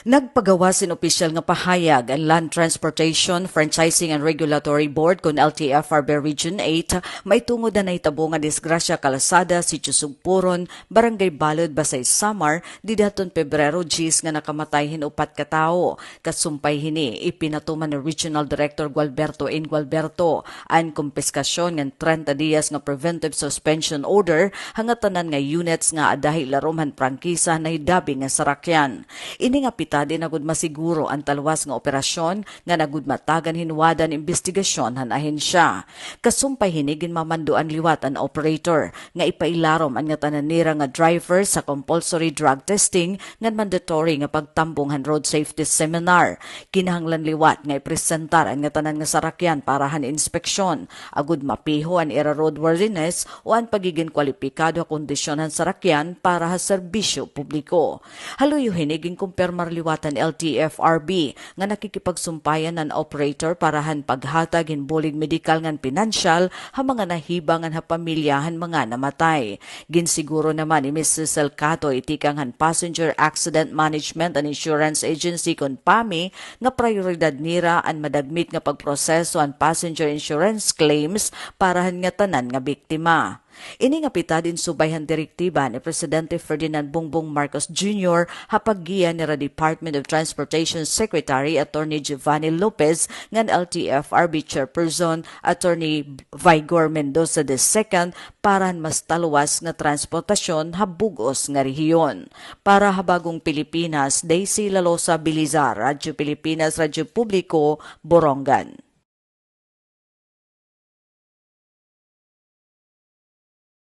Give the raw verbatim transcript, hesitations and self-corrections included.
Nagpagawas hin opisyal nga pahayag an Land Transportation, Franchising and Regulatory Board kon L T F R B Region eight, maitungod han nahitabo nga disgrasya kalsada, Sitio Sugpuron, Barangay Balud, Basay, Samar, dida hadton Pebrero diyes nga nakamatay hin upat ka tawo. Kasumpay hini, ipinatuman ni Regional Director Gualberto N. Gualberto an kumpiskasyon ngan trenta diyas nga preventive suspension order ha ngatanan nga units nga aada ha ilarom han prangkisa han nahidabi nga sarakyan. Ini nga pitadin agud masiguro an talwas nga operasyon ngan agud matagan hin wada an imbestigasyon han ahensya. Kasumpay hini, ginmamanduan liwat an operator nga ipailarom an ngatanan nira nga driver sa compulsory drug testing ngan mandatory nga pagtambong han road safety seminar. Kinahanglan liwat nga ipresentar an ngatanan nga sarakyan para han inspeksyon, agud mapiho an ira roadworthiness o an pagigin kwalipikado ha kondisyon han sarakyan para ha serbisyo publiko. Ha luyo hini, ginkumpirmar liwat han L T F R B nga nakikipagsumpayan an operator para han paghatag hin bulig medikal ngan pinansyal ha mga nahiba ngan ha pamilya han mga namatay. Ginsiguro naman ni Miss Cecil Catoy, tikang han Passenger Accident Management and Insurance Agency kon PAMI, nga prayoridad nira an madagmit nga pagproseso han passenger insurance claims para han ngatanan nga biktima. Ini nga pitadin subay han direktiba ni Presidente Ferdinand Bongbong Marcos Junior ha paggiya nira Department of Transportation Secretary Attorney Giovanni Lopez ngan L T F R B Chairperson Attorney Vigor Mendoza the second para han mas talwas nga transportasyon ha bug-os nga rehiyon. Para ha Bagong Pilipinas, Daisy Lalosa Belizar, Radyo Pilipinas, Radyo Publiko, Borongan.